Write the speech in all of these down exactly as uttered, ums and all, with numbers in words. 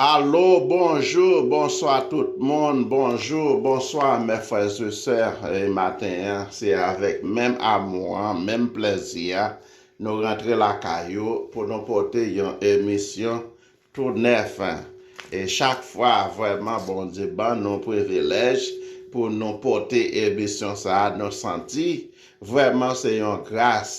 Alo, bonjou, bonswa tout moun, bonjou, bonswa, mè frè e sè, e maten an, se avèk menm amou an, menm plèzi a, nou rantre lakay ou pou nou pote yon emisyon tou nèf. E chak fwa, vrèman, Bondye ban nou privilèj pou nou pote emisyon sa a, nou santi vrèman se yon gras,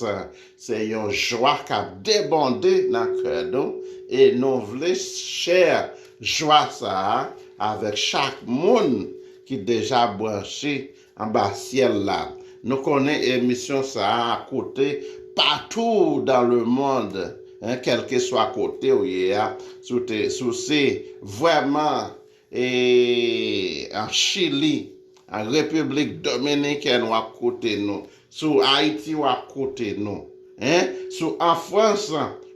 se yon jwa k ap debonde nan kè nou, e nou vle share jwa sa a avèk chak moun ki deja branche anba syèl la. Nou konnen emisyon sa a koute patou dans le monde, en, kèlkeswa kote w ye a, si w te, si w se vrèman e, an Chili, an Repiblik Dominikèn, w ap koute nou. Sou Ayiti, w ap koute nou. En? Sou an Frans,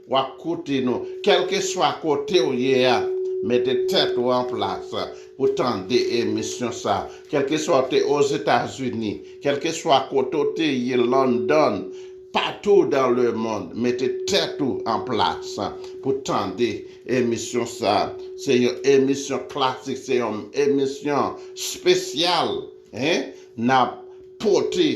w ap koute nou. Kèlkeswa kote w ye a, mete tèt ou an plas pou tande emisyon sa. Kèlkeswa w te Ozetazini, kèlkeswa kote w te ye, London, patou dans le monde, mete tèt ou an plas pou tande emisyon sa. Se yon emisyon klasik, se yon emisyon espesyal, en, n ap pote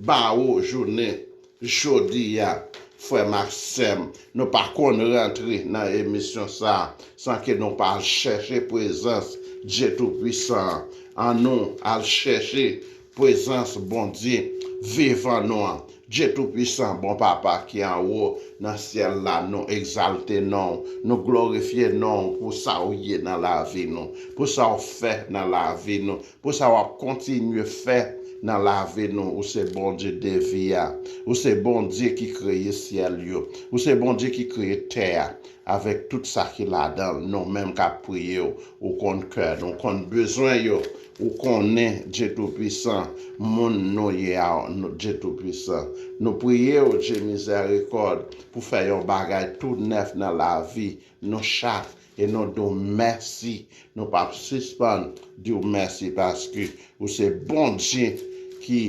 ba ou jounen jodi a, frè m ak sè m. Nou pa konn rantre nan emisyon sa san ke nou pa al chèche prezans Dye Toupisan an. An nou al chèche prezans Bondye vivan nou an. Dye Toupisan, bon Papa ki anwo nan syèl la, nou egzalte non w, nou glorifye non w pou sa w ye nan lavi nou, pou sa w fè nan lavi nou, pou sa w ap kontinye fè nan lavi nou. Ou se Bondye de vi a, ou se Bondye ki kreye syèl yo, ou se Bondye ki kreye tè a avèk tout sa ki ladan l. Nou menm k ap priye w, ou konn kè nou, ou konn bezwen yo, ou konnen, Dye Toupisan, moun nou ye a, nou, Dye Toupisan. Nou priye w, Dye mizèrikòd, pou fè yon bagay tou nèf nan lavi nou chak, e nou di w mèsi. Nou p ap sispann di w mèsi paske ou se Bondye ki,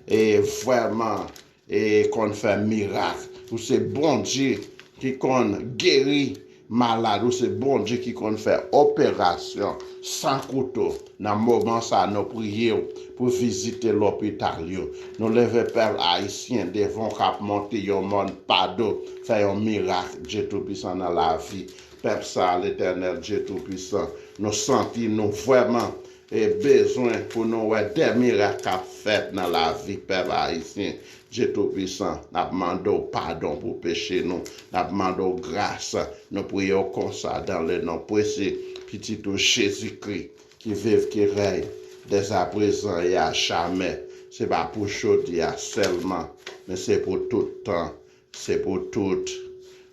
e, vrèman e konn fè mirak. Ou se Bondye ki konn geri malad. Ou se Bondye ki konn fè operasyon san kouto. Nan moman sa, nou priye w pou vizite lopital yo. Nou leve pèp ayisyen devan w k ap monte yon mòn pa do. Fè yon mirak, Dye Toupisan, nan lavi pèp sa a, Letènèl Dye Toupisan. Nou santi nou vrèman e bezwen pou nou wè de mirak k ap fèt nan lavi pèp ayisyen. Dye Toupisan, n ap mande w padon pou peche nou. N ap mande w gras. Nou priye w konsa dans le nom précieux Pitit ou Jezikri, ki viv, ki rèy dèzaprezan e a jamè. Se pa pou jodi a sèlman, men se pou tout tan. Se pou tout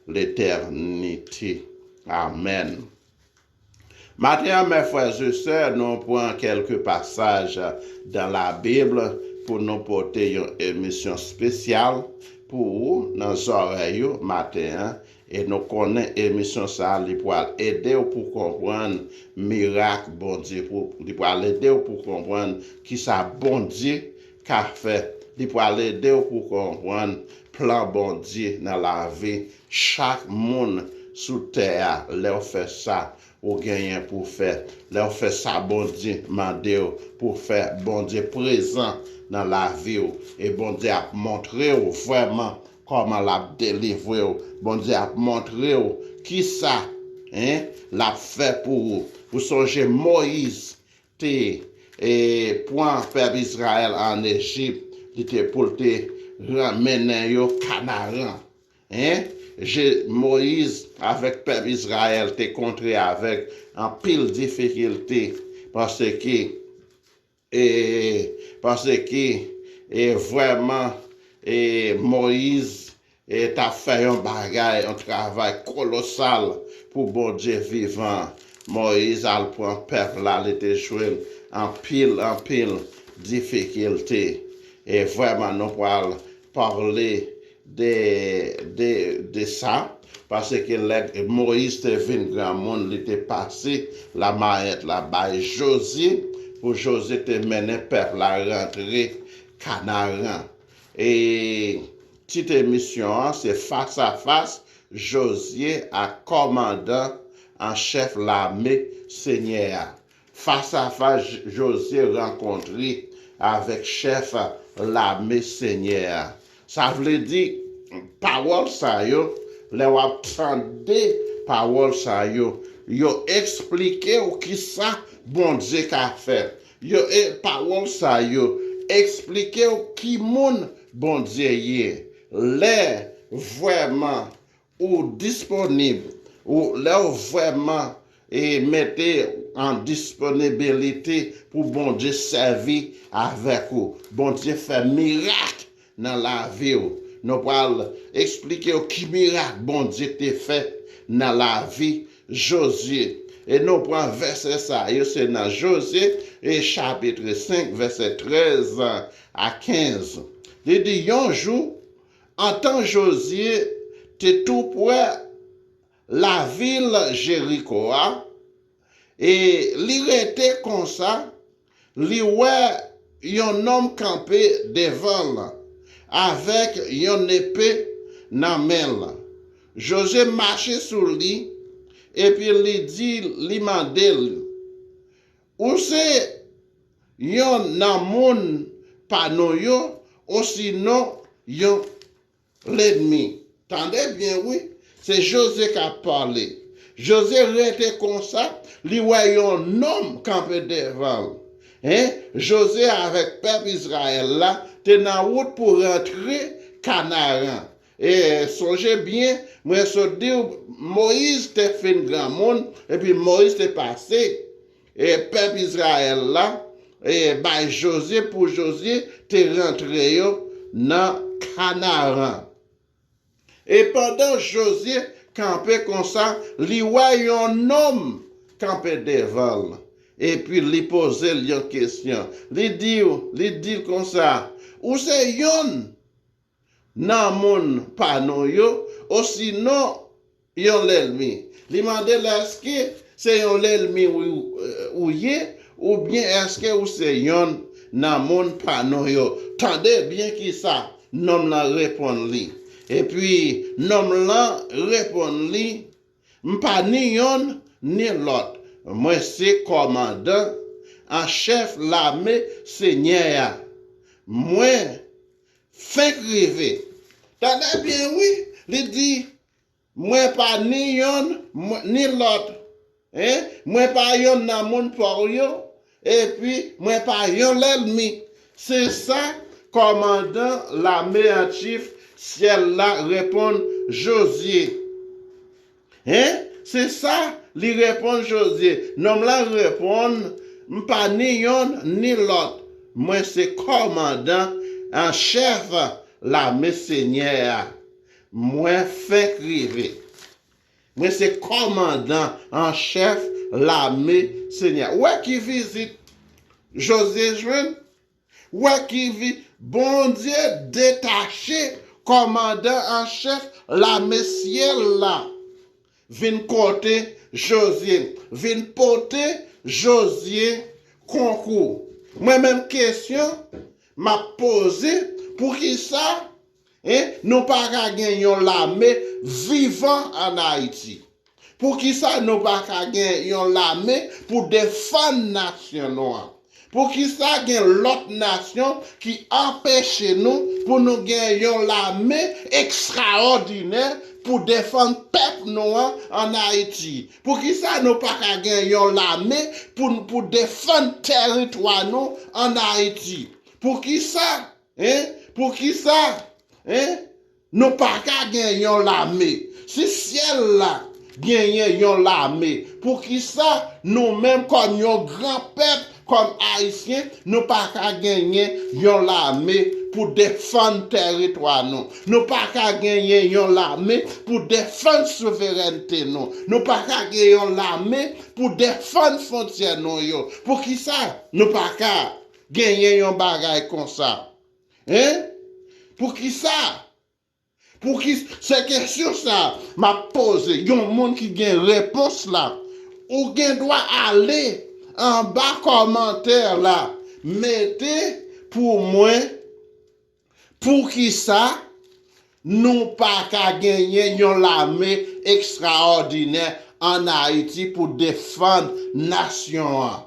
letènite. Amèn. Maten an, mè frè e sè, nou pran kèlke pasaj dan Labib pou nou pote yon emisyon espesyal pou ou nan zòrèy ou maten an. E nou konnen emisyon sa a, li pral ede w pou konprann mirak Bondye, pou, li pral ede w pou konprann kisa Bondye ka fè. Li pral ede w pou konprann plan Bondye nan lavi chak moun sou tè a. Lè w fè sa ou genyen pou fè, lè w fè sa Bondye mande w pou fè, Bondye prezan nan lavi w, e Bondye ap montre w vrèman kòman l ap delivre w. Bondye ap montre w kisa, en, l ap fè pou ou. Ou sonje Moyiz te, e, pran pèp Izrayèl ann Ejip, li te pou l te ran-, mennen yo Kanaran. En, Je-, Moyiz avèk pèp Izrayèl te kontre avèk anpil difikilte, paske, e, paske, e, vrèman, e, Moyiz e t ap fè yon bagay, yon travay kolosal pou Bondye vivan. Moyiz al pran pèp la, li te jwenn anpil, anpil difikilte. E vrèman, nou pral pale de, de, de sa, paske lè Moyiz te vin granmoun, li te pase lamayèt la bay Jozye, pou Jozye te mennen pèp la rantre Kanaran. E tit emisyon an, se Fas a Fas, Jozye ak kòmandan an chèf lame Senyè a. Fasafas Jozye rankontre avèk chèf lame Senyè a. Sa vle di, pawòl sa yo, lè w ap tande pawòl sa yo, yo eksplike w kisa Bondye ka fè. Yo, e, pawòl sa yo eksplike w ki moun Bondye ye. Lè vrèman ou disponib, ou, lè w vrèman, e, mete an disponibilite pou Bondye sèvi avèk ou, Bondye fè mirak nan lavi w. Nou pral eksplike w ki mirak Bondye te fè nan lavi Jozye. E nou pran vèsè sa yo, se nan Jozye, e chapit senk, vèsè trèz a kenz. Li di, yon jou, antan Jozye te tou prè lavil Jeriko a, e li rete konsa, li wè yon nonm kanpe devan l avèk yon nepe nan men l. Jozye mache sou li, epi li di, li mande l, ou se yon nan moun pa nou yo, osinon yon lènmi? Tande byen, wi. Se Jozye k ap pale. Jozye rete konsa, li wè yon nonm kanpe devan l. Hein? Jozye avèk pèp Izrayèl la te nan wout pou rantre Kanaran. E sonje byen, mwen sot di w, Moyiz te fin granmoun, epi Moyiz te pase, e pèp Izrayèl la, e bay Jozye pou Jozye te rantre yo nan Kanaran. E pandan Jozye kanpe konsa, li wè yon nonm kanpe devan l. Epi li poze l yon kesyon. Li di, li di l konsa, ou se yonn nan moun pa nou yo, osinon yon lènmi? Li mande l, èske se yon lènmi ou, ou ye, oubyen èske ou se yonn nan moun pa nou yo? Tande byen kisa nonm lan reponn li. Epi nonm lan reponn li, m pa ni yonn ni lòt. Mwen se kòmandan an chèf lame Senyè a. Mwen fenk rive. Tande byen, wi. Li di, mwen pa ni yonn, mwen, ni lòt. Hein? Mwen pa yonn nan moun pa w yo, epi mwen pa yon lènmi. Se sa kòmandan lame an chif syèl la reponn Jozye. Hein? Se sa li reponn Jozye. Nonm lan reponn, m pa ni yonn ni lòt. Mwen se kòmandan an chèf lame Senyè a. Mwen fenk rive. Mwen se kòmandan an chèf lame Senyè. Ou wè ki vizit Jozye jwenn? Ou wè ki vi-, Bondye detache kòmandan an chèf lame syèl la vin kote Jozye, vin pote Jozye konkou. Mwen menm kesyon m ap poze, poukisa Hein? Nou pa ka gen yon lame vivan ann Ayiti. Poukisa nou pa ka gen yon lame pou defann nasyon nou an? Poukisa gen lòt nasyon ki anpeche nou pou nou gen yon lame ekstraòdinè pou defann pèp nou an ann Ayiti? Poukisa nou pa ka gen yon lame pou, pou defann tèritwa nou ann Ayiti? Poukisa Hein? Poukisa, hein, nou pa ka gen yon lame? Si syèl la genyen yon lame, poukisa nou menm kòm yon gran pèp, kòm Ayisyen, nou pa ka genyen yon lame pou defann tèritwa nou? Nou pa ka genyen yon lame pou defann souverènte nou? Nou pa ka gen yon lame pou defann fwontyè nou yo? Poukisa nou pa ka genyen yon bagay konsa? Hein? Poukisa? Pouki, se kesyon sa m ap poze. Yon moun ki gen repons la, ou gen dwa ale anba kòmantè la, mete pou mwen, poukisa nou pa ka genyen yon lame ekstraòdinè ann Ayiti pou defann nasyon an.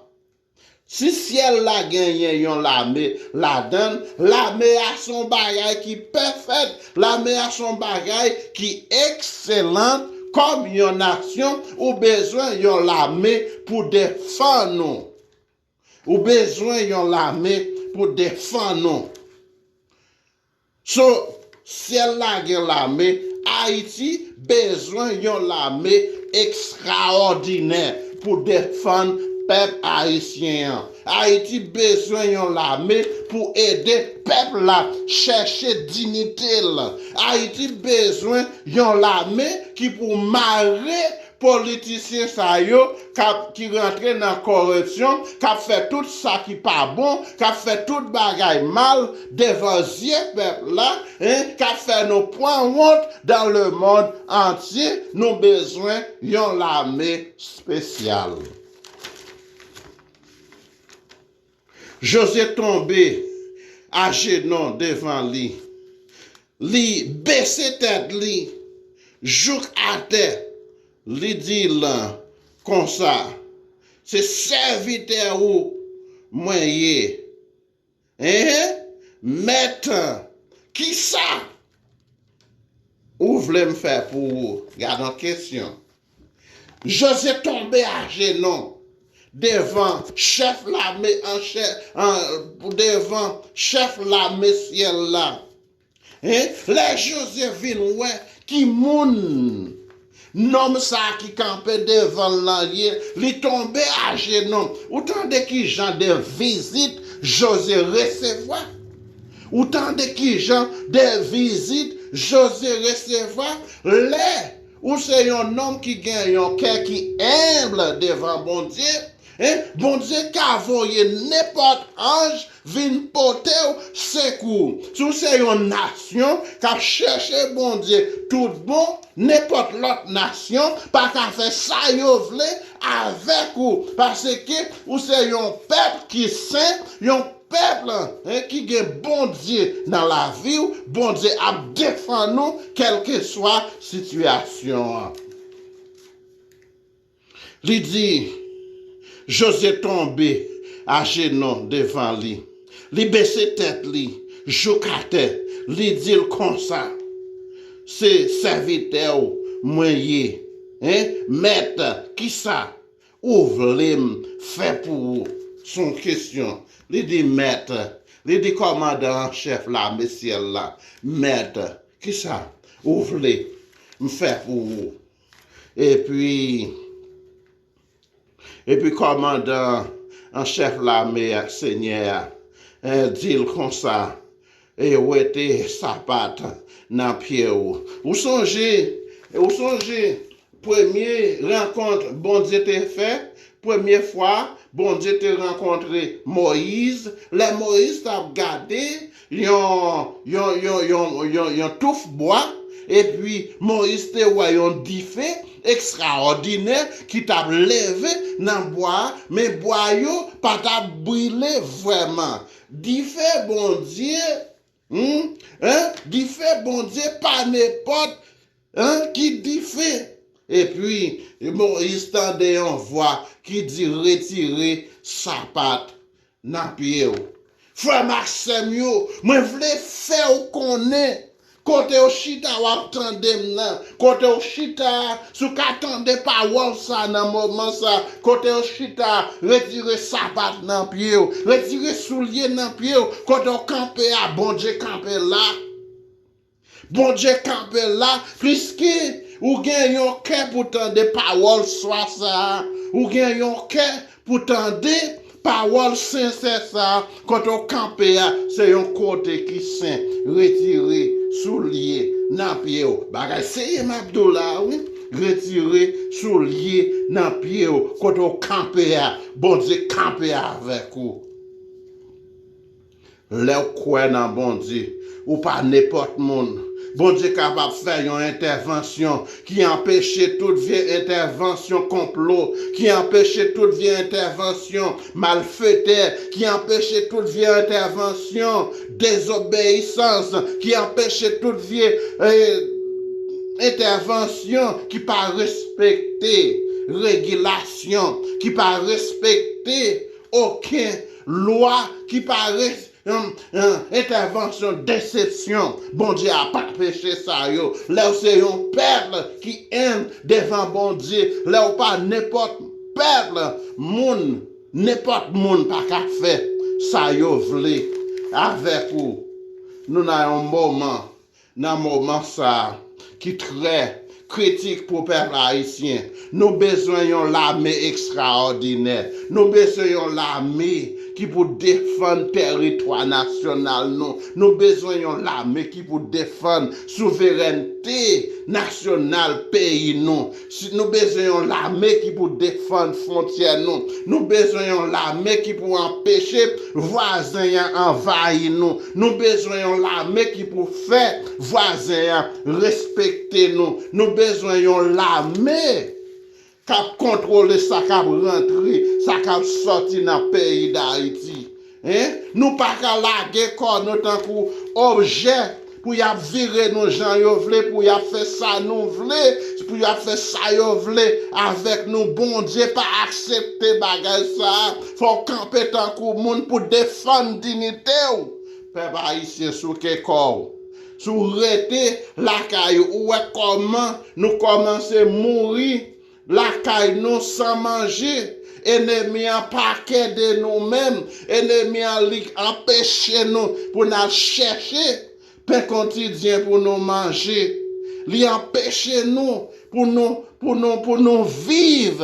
Si syèl la genyen yon lame ladan l, lame a se yon bagay ki pèfèt, lame a se yon bagay ki ekselan. Kòm yon nasyon, ou bezwen yon lame pou defann ou. Ou bezwen yon lame pou defann ou. So, syèl la gen lame, Ayiti bezwen yon lame ekstraòdinè pou defann pèp ayisyen an. Ayiti bezwen yon lame pou ede pèp la chèche diyite l. Ayiti bezwen yon lame ki pou mare politisyen sa yo k ap, ki rantre nan koripsyon, k ap fè tout sa ki pa bon, k ap fè tout bagay mal devan zye pèp la, en, k ap fè nou pran wont dans le monde entier. Nou bezwen yon lame espesyal. Jozye tonbe ajenou devan li. Li bese tèt li jouk atè, li di l konsa, se sèvitè ou mwen ye. Enhen, mèt, kisa ou vle m fè pou ou? Gade yon kesyon. Jozye tonbe ajenou devan chèf lame an chèf, an, devan chèf lame syèl la. En, lè Jozye vin wè ki moun nonm sa a ki kanpe devan l lan ye, li tonbe ajenou. Ou tande ki jan de vizit Jozye resevwa? Ou tande ki jan de vizit Jozye resevwa? Lè ou se yon nonm ki gen yon kè ki enb devan Bondye, en, Bondye ka voye nenpòt anj vin pote w sekou. Si w se yon nasyon k ap chèche Bondye tout bon, nenpòt lòt nasyon pa ka fè sa yo vle avèk ou, paske ou se yon pèp ki sen, yon pèp, en, ki gen Bondye nan lavi w. Bondye ap defann ou kèlkeswa sitiyasyon an. Li di, Jozye tonbe ajenou devan li. Li bese tèt li jouk atè. Li di l konsa, se sèvitè w mwen ye. En, mèt, kisa ou vle m fè pou ou? Se yon kesyon. Li di, mèt, li di kòmandan an chèf lame syèl la, mèt, kisa ou vle m fè pou ou? Epi, epi kòmandan an chèf lame a, Senyè a, eh, di l konsa, e wete sapat nan pye w. Ou sonje, ou sonje premye rankont Bondye te fè, premye fwa Bondye te rankontre Moyiz, lè Moyiz t ap gade yon, yon, yon, yon, yon, yon touf bwa, epi Moyiz te wè yon dife ekstraòdinè ki t ap leve nan bwa a, men bwa yo pa t ap brile vrèman. Dife Bondye, hmm, en, dife Bondye pa nenpòt, en, ki dife. Epi, Moyiz tande yon vwa ki di, retire sapat nan pye w. Frè m ak sè m yo, mwen vle fè w konnen, kote w chita w ap tande m nan, kote w chita a, si w ka tande pawòl sa nan moman sa, kote w chita a, retire sapat nan pye w, retire soulye nan pye w, kote w kanpe a, Bondye kanpe la. Bondye kanpe la, piske ou gen yon kè pou tande pawòl swa sa a, ou gen yon kè pou tande pawòl sensè sa a, kote w kanpe a, se yon kote ki sen, retire soulye nan pye w. Bagay serye m ap di w la a, wi, retire soulye nan pye w, kote w kanpe a, Bondye kanpe avèk ou. Lè w kwè nan Bondye, ou pa nenpòt moun. Bondye kapab fè yon entèvansyon ki anpeche tout vye entèvansyon konplo, ki anpeche tout vye entèvansyon malfetè, ki anpeche tout vye entèvansyon dezobeyisans, ki anpeche tout vye, eh, entèvansyon ki pa respekte regilasyon, ki pa respekte okenn lwa, ki pa res-, hum, hum, entèvansyon, desepsyon, Bondye ap anpeche sa yo. Lè w se yon pèp ki enb devan Bondye, lè w pa nenpòt pèp, moun, nenpòt moun pa ka fè sa yo vle avèk ou. Nou nan yon moman, nan moman sa a, ki trè kritik pou pèp ayisyen. Nou bezwen yon lame ekstraòdinè. Nou bezwen yon lame ki pou defann tèritwa nasyonal nou. Nou bezwen yon lame ki pou defann souverènte nasyonal peyi nou. Si nou bezwen yon lame ki pou defann fwontyè nou. Nou bezwen yon lame ki pou anpeche vwazen an anvayi nou. Nou bezwen yon lame ki pou fè vwazen an respekte nou. Nou bezwen yon lame k ap kontwole sa k ap rantre, sa k ap sòti nan peyi Dayiti. Hein? Nou pa ka lage kò nou tankou objè pou y ap vire nou jan yo vle, pou y ap fè sa nou vle, pou y ap fè sa yo vle avèk nou. Bondye pa aksepte bagay sa a. Fò w kanpe tankou moun pou defann diyite w. Pèp ayisyen, souke kò w. Si w rete lakay ou, ou wè kòman nou kòmanse mouri lakay nou san manje. Enemi an pa k ede nou menm. Enemi an li anpeche nou pou n al chèche pen kotidyen pou nou manje. Li anpeche nou pou nou, pou nou, pou nou viv.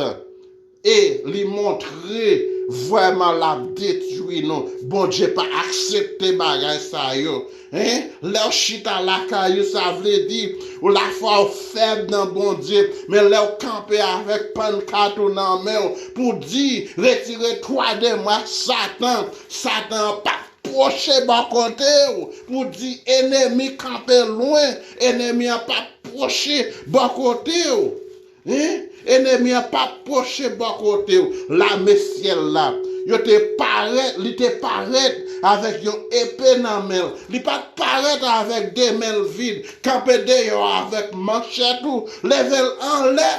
E li montre vrèman l ap detwi nou. Bondye pa aksepte bagay sa yo. Hein? Lè w chita lakay ou, sa vle di ou lafwa w fèb nan Bondye. Men lè w kanpe avèk pannkat ou nan men w pou di, retire twa de mwa Satan, Satan an p ap pwoche bò kote w. Pou di, enemi kanpe lwen, enemi an p ap pwoche bò kote w. Hein? Enemi an p ap pwoche bò kote w. Lame syèl la, yo te parèt, li te parèt avèk yon epe nan men l. Li pa t parèt avèk de men l vid. Kanpe deyò avèk manchèt ou, leve l anlè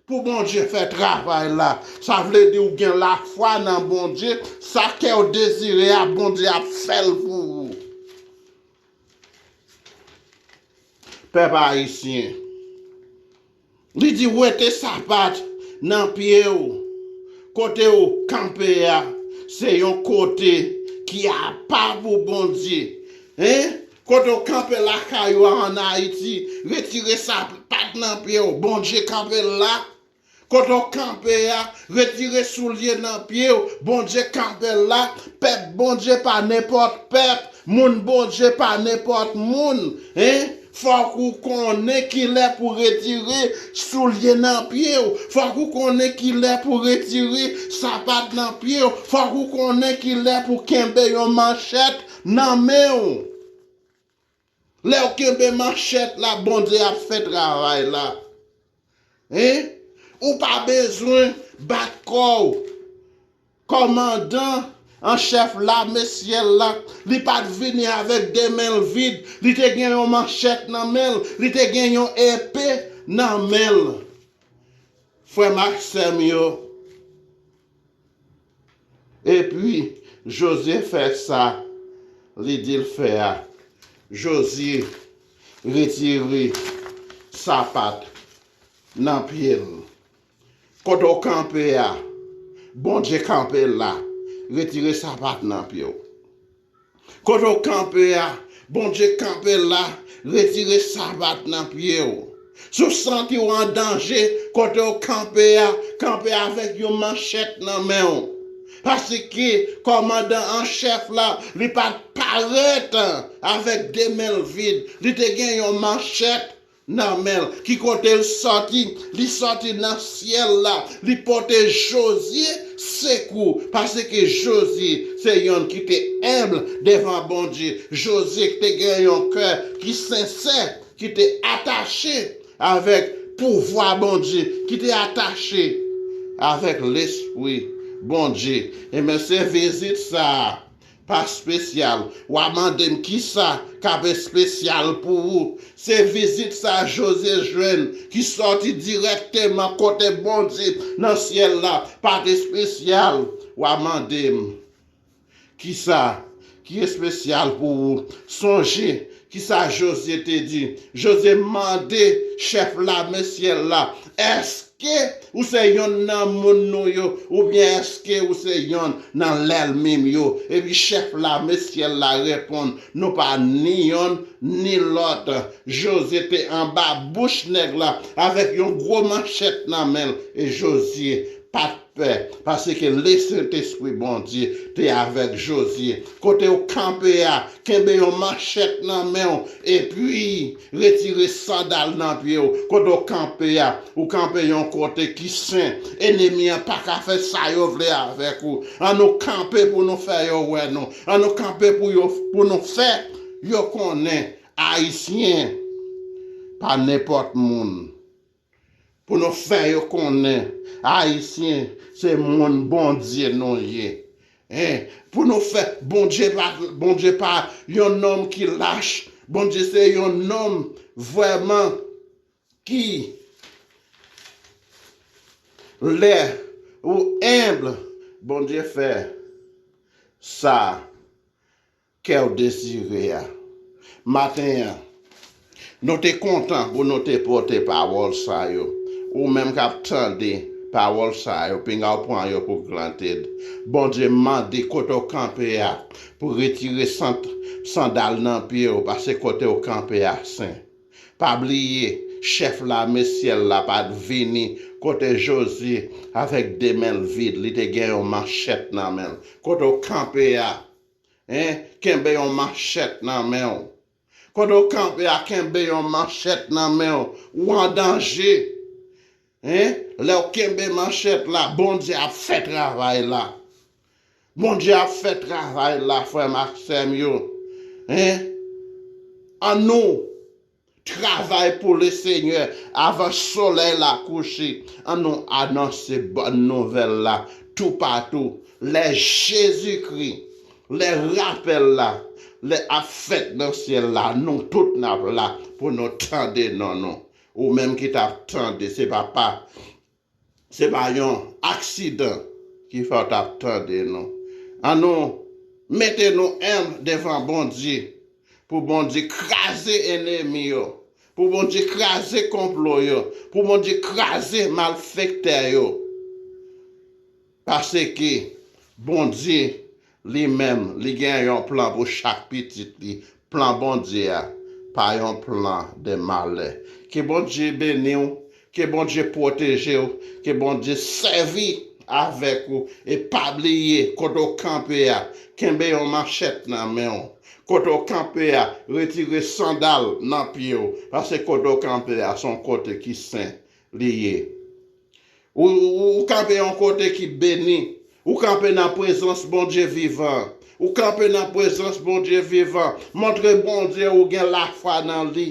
pou Bondye fè travay la. Sa vle di ou gen lafwa nan Bondye, sa kè w dezire a, Bondye ap fè l pou ou. Pèp ayisyen, li di, wete sapat nan pye w. Kote w kanpe a, se yon kote ki apa pou Bondye. Hein? Kote w kanpe lakay ou a ann Ayiti, retire sapat nan pye w. Bondye kanpe la. Kote w kanpe a, retire soulye nan pye w. Bondye kanpe la. Pèp Bondye pa nenpòt pèp. Moun Bondye pa nenpòt moun. Hein? Fòk ou konnen kilè pou retire soulye nan pye w. Fòk ou konnen kilè pou retire sapat nan pye w. Fòk ou konnen kilè pou kenbe yon manchèt nan men w. Lè w kenbe manchèt la, Bondye ap fè travay la. Hein? Ou pa bezwen bat kò w. Kòmandan an chèf lame syèl la, li pa t vini avèk de men l vid. Li te gen yon manchèt nan men l. Li te gen yon epe nan men l. Frè m ak sè m yo, epi Jozye fè sa li di l fè a. Jozye retire sapat nan pye l. Kote w kanpe a, Bondye kanpe la. Retire sapat nan pye w. Kote w kanpe a, Bondye kanpe la, retire sapat nan pye w. Si w santi w an danje, kote w kanpe a, kanpe avèk yon manchèt nan men w. Paske kòmandan an chèf la, li pa t parèt avèk de men l vid. Li te gen yon manchèt nan men l. Ki kote l sòti? Li sòti nan syèl la. Li pote Jozye sekou, paske Jozye se yonn ki te enb devan Bondye. Jozye ki te gen yon kè ki sensè, ki te atache avèk pouvwa Bondye, ki te atache avèk Lespri Bondye. Ebyen, se vizit sa a pa espesyal. W a mande m kisa k ap espesyal pou ou. Se vizit sa Jozye jwenn ki sòti dirèkteman kote Bondye nan syèl la, pa t espesyal. W a mande m kisa ki espesyal pou ou. Sonje kisa Jozye te di. Jozye mande chèf lame syèl la, èske ou se yonn nan moun nou yo, oubyen èske ou se yonn nan lènmi m yo? Epi chèf lame syèl la reponn, nou pa ni yonn ni lòt. Jozye te anba bouch nèg la avèk yon gwo manchèt nan men l, e Jozye pa t pè, paske Lesentespri Bondye te avèk Jozye. Kote w kanpe a, kenbe yon manchèt nan men w, epi retire sandal nan pye w. Kote w kanpe a, ou kanpe yon kote ki sen. Enemi an pa ka fè sa yo vle avèk ou. Ann nou kanpe pou nou fè yo wè nou. Ann nou kanpe pou yo, pou nou fè yo konnen Ayisyen pa nenpòt moun. Pou nou fè yo konnen Ayisyen se moun Bondye nou ye. Hein? Pou nou fè, Bondye pa, Bondye pa yon nonm ki lach. Bondye se yon nonm vrèman ki, lè ou enb, Bondye fè sa kè w dezire a. Maten an, nou te kontan pou nou te pote pawòl sa yo. Ou menm k ap tande pawòl sa yo, pinga w pran yo pou granted. Bondye mande kote w kanpe a pou retire sant, sandal nan pye w, paske kote w kanpe a sen. Pa bliye, chèf lame syèl la pa t vini kote Jozye avèk de men l vid, li te gen yon manchèt nan men l. Kote w kanpe a, hein, kenbe yon manchèt nan men w. Kote w kanpe a, kenbe yon manchèt nan men w, ou an danje. Hein? Lè w kenbe manchèt la, Bondye ap fè travay la. Bondye ap fè travay la, frè m ak sè m yo. Hein? Ann nou travay pou Lesenyè avan solèy la kouche. Ann nou anonse bòn nouvèl la toupatou. Lè Jezikri, lè rapèl la, lè ap fèt nan syèl la, nou tout n ap la pou nou tande non nou. Ou menm ki t ap tande, se pa, pa, se pa yon aksidan ki fè w t ap tande nou. Ann nou mete nou enb devan Bondye, pou Bondye kraze enemi yo, pou Bondye kraze konplo yo, pou Bondye kraze malfektè yo. Paske Bondye li menm, li gen yon plan pou chak pitit li. Plan Bondye a pa yon plan de malè. Ke Bondye beni w, ke Bondye pwoteje w, ke Bondye sèvi avèk ou. E pa bliye, kote w kanpe a, kenbe yon manchèt nan men w. Kote w kanpe a, retire sandal nan pye w, paske kote w kanpe a, se yon kote ki sen li ye. Ou, ou, ou kanpe yon kote ki beni. Ou kanpe nan prezans Bondye vivan. Ou kanpe nan prezans Bondye vivan. Montre Bondye ou gen lafwa nan li.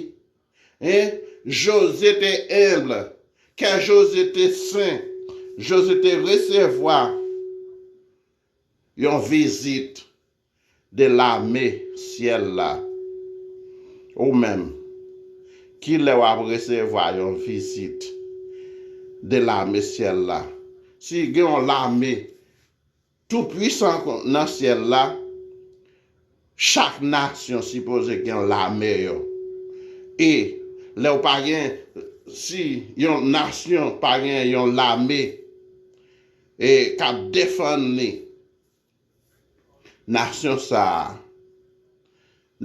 Hein? Jozye te enb. Kè Jozye te sen. Jozye te resevwa yon vizit de lame syèl la. Ou menm, kilè w ap resevwa yon vizit de lame syèl la? Si gen yon lame tou pwisan kon-, nan syèl la, chak nasyon sipoze gen lame yo. E lè w pa gen, si yon nasyon pa gen yon lame, e k ap defann li, nasyon sa a,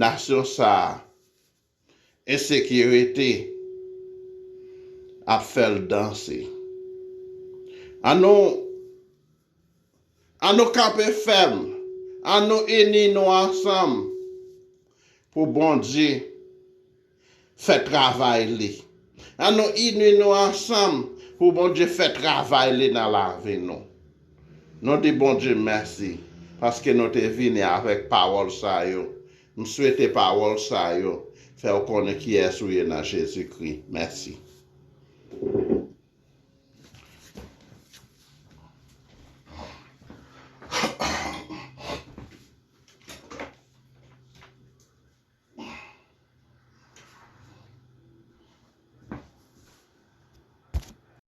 nasyon sa a, ensekirite ap fè l danse. Ann nou, ann nou kanpe fèm, ann nou ini nou ansanm pou Bondye fè travay li. Ann nou ini nou ansanm pou Bondye fè travay li nan lavi nou. Nou di Bondye mèsi paske nou te vini avèk pawòl sa yo. M swete pawòl sa yo fè w konnen kiyès ou ye nan Jezikri. Mèsi.